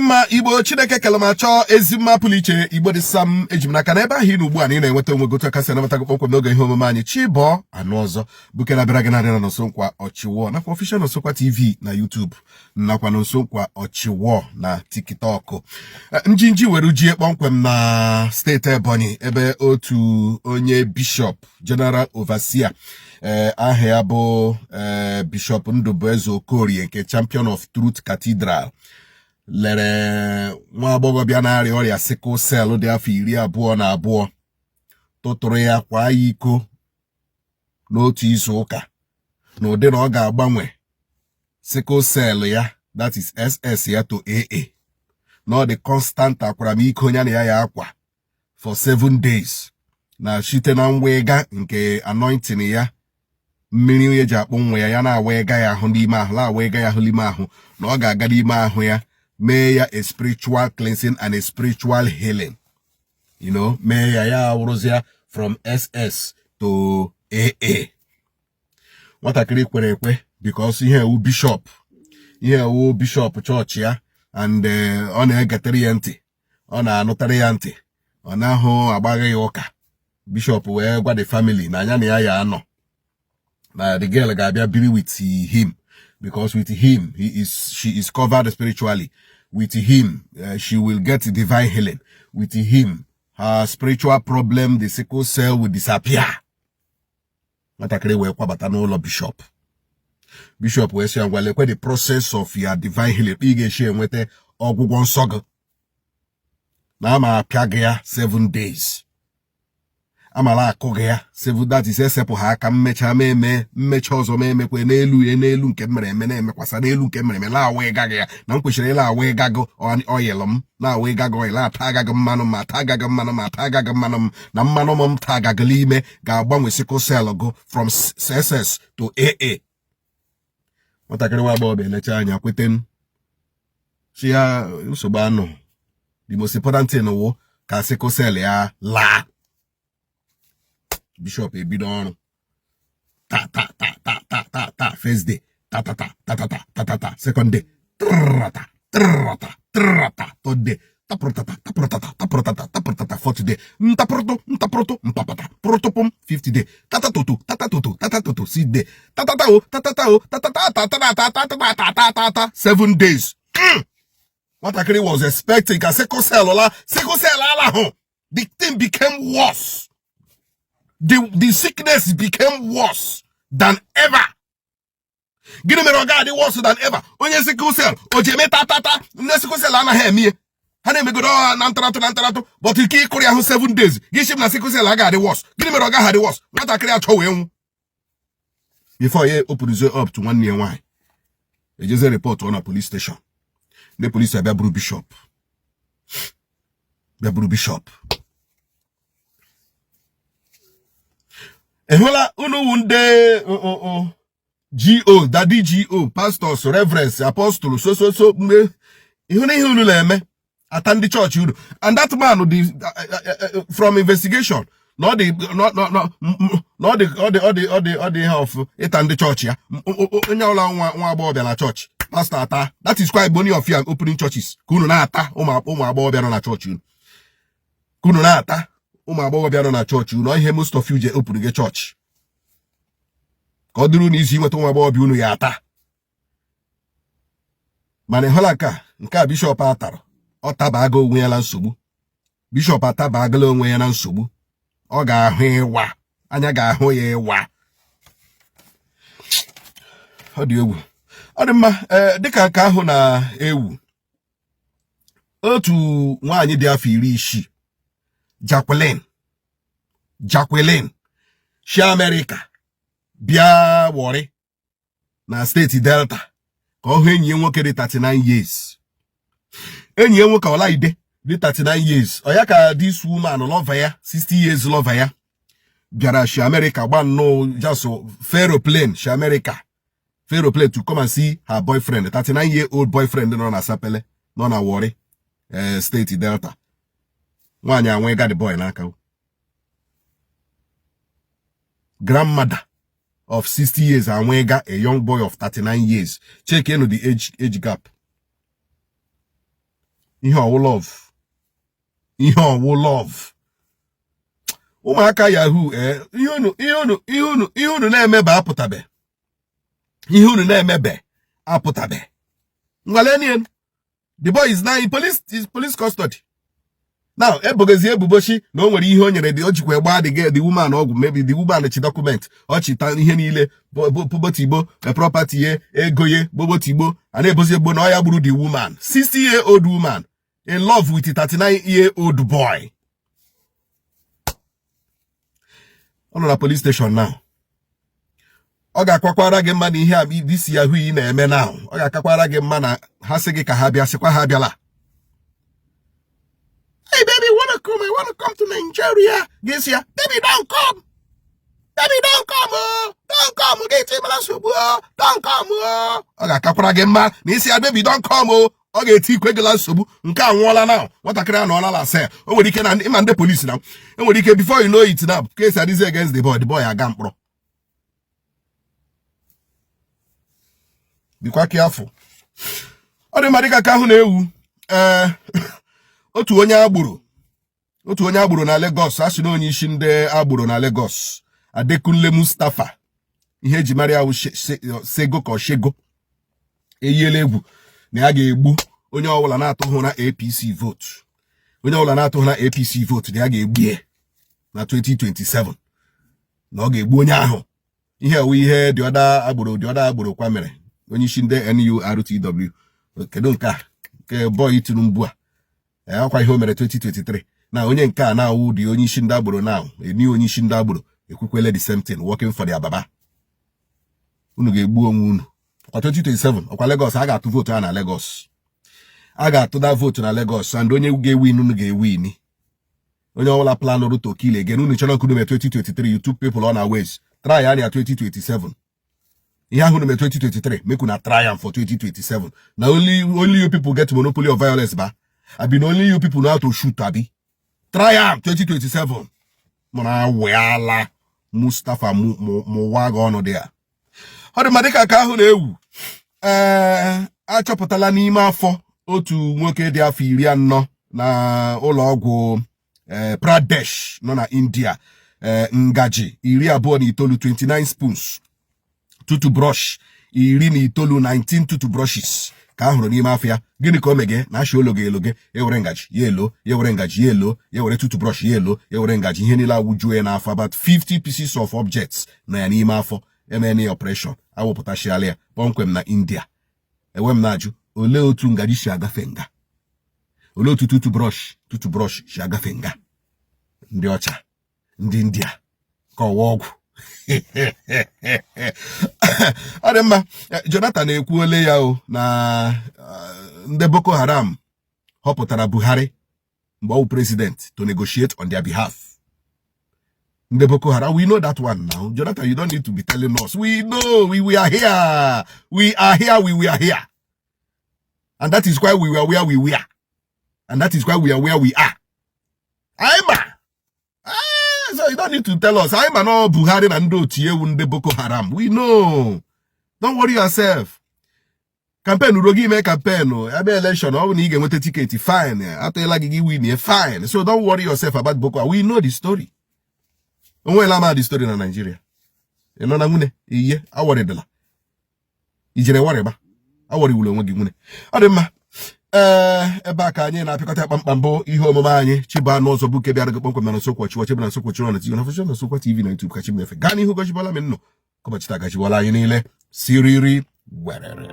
Mma Igbo, Chineke kele ma chọọ ezi mma pụrụ iche. Igbo dị sam, eji m n'aka na ebe ahụ ị nọ ugbu a na ị na-enweta onwe gị otu aka si anabata gị kpọmkwem n'oge ihe omume anyị Chibọọ Anụ Ọzọ, bụ nke na-abịara gị na-adị na Nọnso Nkwa Ọchịwọ nakwa Official Nọnso Nkwa TV na YouTube nakwa Nọnso Nkwa Ọchịwọ na TikTok. Njinji were jie kpọmkwem na steeti Ebonyi, ebe otu onye bishọp, General Overseer, aha ya bụ Bishọp Ndụbụeze Okorie nke Champion of Truth Cathedral, lere nwa agbọghọbịa na-arịa ọrịa sickle cell dị afọ 22, tụtụrụ ya, kwaa ya iko n'otu izu ụka, n'ụdị na ọ ga-agbanwe sickle cell ya, that is SS ya, to AA, na ọ dị constant akwaramiko ya na ya ya akwa for 7 days, na site na ngwa nke anointing ya, mmiri eji akpụ nwa ya, ya na-awa ịga ya ahụ n'ime ahụ, na-awa ịga ya ahụ n'ime ahụ, na ọ ga-aga n'ime ahụ ya mee ya a spiritual cleansing and a spiritual healing, mee ya, ya awụrụzịa from SS to AA. Nwatakịrị kwere ekwe, because ihe ewu bishọp, ihe ewu bishọp chọọchị ya, and ọ na-egetere ya ntị, ọ na-anụtara ya ntị, ọ na-ahụ agbaghị ya ụka. Bishọp wee gwa the family na anya na ya ya anọ na the girl ga-abịa biri with him, because with him he is she is covered spiritually. With him, she will get divine healing. With him, her spiritual problem, the sickle cell, will disappear. Nwatakịrị wee kwabata n'ụlọ bishọp. Bishọp wee sị ya, ngwa, lekwe the process of your divine healing ị ga-esi enweta ọgwụgwọ nsọ gị, na ama apịa gị ya 7 days, amala akụ gị ya seven, that is esepụ ha aka, mmecha ma eme mmecha ọzọ, ma emekwe n'elu ya, n'elu nke m mere eme, na-emekwasa n'elu nke m mere eme, na-awa ịga gị ya, na m kwesịrị ịla awa ịga gị oil m, na-awa ịga gị oil, ata agaghị mmanụ m, ata agaghị mmanụ m, ata agaghị mmanụ m, na mmanụ m ta agagịla ime ga-agbanwe sickle cell gụ from SS to AA. Nwatakịrị nwa agbọghọ elecha anya, kwete m, si ya nsogbu anụ, the most important thing wụ ka sickle cell ya laa. Bishọp ebido ọrụ, ta ta ta ta ta ta ta first day, ta ta ta ta ta ta ta ta ta second day, trrata trrata trrata third day, tapụrụtata tapụrụtata tapụrụtata tapụrụtata fourth day, ntapụrụtụ ntapụrụtụ mpapata pụrụtụpụm fifth day, tatatoto tatatoto tatatoto sixth day, tatata o tatata o tatata tatata tatata tatata ta 7 days. Nwatakịrị was expecting ka sickle cell la. Sickle cell alahụ. The thing became worse. The sickness became worse than ever. Gịnị mere ọ ga-adị worse than ever? Onye sickle cell o ji eme tatata? Ndị sickle cell anaghị eme ihe ha na-emegodo na ntaratụ na ntaratụ, but ike ịkụrụ ya ahụ 7 days, gị sị m na sickle cell agaghị adị worse. Gịnị mere ọ gaghị adị worse? Nwatakịrị achọ wee nwụ before ya openzie up to nwanne ya nwaanyị, ejeze report ọ na police station. Ndị polisi abịa buru bishọp, bịa buru bishọp. Ị hụla unu wu ndị GO, daddy GO, pastors, reverends, apostle, so so so, mgbe ịhụ na ihe unu na-eme, ata ndị chọọchị unu. And that man dị, from investigation, na ọ dị na ọ dị ọ dị ọ dị ọ dị ọ dị ihe ọfụ ịta ndị chọọchị ya. Onye ọbụla nwa nwa agbọghọbịa na chọọchị, pastọ ata. That is why many of you are opening churches, ka unu na-ata ụmụ agbọghọbịa nọ na chọọchị unu, ka unu na-ata ụmụ agbọghọbịa nọ na chọọchị unu. Ihe most of you je open gị chọọchị ka ọ dịrị unu isi inweta ụmụ agbọghọbịa unu ya ata. Mana ị hụla nke a bishọp a tara, ọ tabago onwe ya na nsogbu. Bishọp atabagala onwe ya na nsogbu. Ọ ga-ahụ ịwa anya, ga-ahụ ya ịwa. Ọ dị egwu. Ọ dị mma. Ee, dịka nke ahụ na-ewu, otu nwaanyị dị afọ 60, Jacqueline, Jacqueline shi Amerịka bịa Warri na steeti Delta ka ọ hụ enyi ya nwoke dị 39 years. Enyi ya nwoke Ọlaide dị 39 years, ọ ya ka this woman, lover ya, 60 years lover ya, bịara shi Amerịka gba nnọọ, just aeroplane shi Amerịka, aeroplane to come and see her boyfriend, 39 year old boyfriend nọ na Sapele, nọ na Warri, steeti Delta. Nwaanyị anwe the boy n'aka. Grandmother of 60 years anwega a young boy of 39 years. Check enu the age gap. Ihe ọ wụ love, ihe ọ wụ love. Ụmụaka yahoo, ee, ihe unu ihe unu ihe unu ihe unu na-emebe apụtabe, ihe unu na-emebe apụtabe. Ngwalenien, the boy is now in police custody now. Ebogozi ebubo shi na o nwere ihe o nyere dị o jikwa gbaa the girl, the woman ọgwụ. Maybe the woman chi document ọ chita ihe niile bobotigbo, property ye, ego ye, bobotigbo. A na-ebozi egbo na ọ ya gburu the woman, 60 year old woman in love with a 39 year old boy. Ọ nọ na police station now. Ọ ga-akwakwara gị mma na ihe a this yahoo ị na-eme now, ọ ga-akakwara gị mma na ha sị gị ka ha bịa, sịkwa ha abịala. "Hey baby, wanna come? I wanna come to Nigeria." Gị sị ya, "Baby, don't come. Baby, don't come, oh. Don't come." Gị tibara nsogbu, oh. "Don't come, oh." Ọ ga-akakwara gị mma na ị sị ya, "Baby, don't come, oh." Ọ ga-eti ikwe gị la nsogbu. Nke a nwụọla na nwatakịrị anọọla la cell. O nwere ike na ịma ndị polisi na enwere ike, before you know it now, case adịzi against the boy, the boy aga mkpọrọ. Bikwa careful. Ọ dị mma. Dịka ka ahụ na-ewu, ee, otu onye agboro, otu onye agboro na Lagos, a sị na onye isi ndị agboro na Lagos, Adekunle Mustapha, ihe eji mara ya wụ Sego ka Oshego, eyiela egwu na ya ga-egbu onye ọbụla na-atụghị na APC vote. Onye ọbụla na-atụghị na APC vote, na ya ga-egbu ya na 2027, na ọ ga-egbu onye ahụ. Ihe ewu ihe the other agboro, the other agboro kwa mere onye isi ndị NURTW. Kedu nke a nke boy Tinubu a akwa ihe o mere 2023 na onye nke a na-awụ dị onye isi ndị agboro na eni onye isi ndị agboro ekwukwele the same thing, working for their baba. Unu ga-egbu onwe unu ọkwa 2027, ọkwa Lagos a ga-atụ vote a na Lagos, a ga-atụda vote na Lagos, and onye ga-ewin, unu ga-ewin. Onye ọbụla planụrụ to kill again, unu chọrọ unu mee 2023, you took people unawares, try ya 2027. Ihe ahụ unu mee 2023, make una try am for 2027. Na only you people get monopoly of violence ba, abi na only you people know how to shoot? Abi try am 2027. Mụrụ awịala Mustapha mụwa gị ọnụ dị ya. Ọ dị mma. Dịka ka ahụ na-ewu, ee, achọpụtala n'ime afọ otu nwoke dị afọ 40 na ụlọ ọgwụ Pradesh nọ na India, ngaji 29, 29 spoons, toothbrush 19, 19 toothbrushes ka a hụrụ n'ime afọ ya. Gịnị ka o mege? Na ashị ologe eloge, ewere ngaji ya elo, ya were ngaji ya elo, ya were toothbrush ya elo, ya were ngaji, ihe niile awụjuo ya n'afọ. About 50 pieces of objects nọ ya n'ime afọ. Emene ya operation, awụpụtashiala ya kpọmkwem na India. Ewe m na-ajụ, olee otu ngaji si agafe nga? Olee otu toothbrush si agafe nga? Ndị ọcha, ndị India, ka ọwa ọgwụ. Ọ dị mma. Jonathan ekwuole ya o na ndị Boko Haram họpụtara Buhari mgbe ọ bụ president to negotiate on their behalf. Ndị Boko Haram, we know that one now. Jonathan, you don't need to be telling us. We know. We are here, we are here, we were here, and that is why we were where we were, and that is why we are where we are. Anyị ma. Ah, so you don't need to tell us. Anyị ma na Buhari na ndị otu ewu ndị Boko Haram. We know. Don't worry yourself. Campaign ruo gị ime campaign ebe election, ọ bụ na ị ga-enweta ticket, fine. Atụghịla gị, gị win, fine. So don't worry yourself about Boko. We know the story. Onweela ama the story na Nigeria. Ị nọ na nwune iye aworrydịla ijere worryba, aworrywula onwe gị nwune. Ọ dị mma. Ee, ebe a ka anyị na-apịakọta kpamkpam bụ ihe omume anyị Chibu n'ụzọ bụ nke bịara gị kpọmkwem na Nsokwa Chiwa Chibu na Nsokwa Chiwa na TV na Official Nsokwa TV na YouTube. Ka chi m na-efe gaa n'ihu gọchibọla m nnụ ka ụbọchị taa gachiwala anyị niile siriri werere.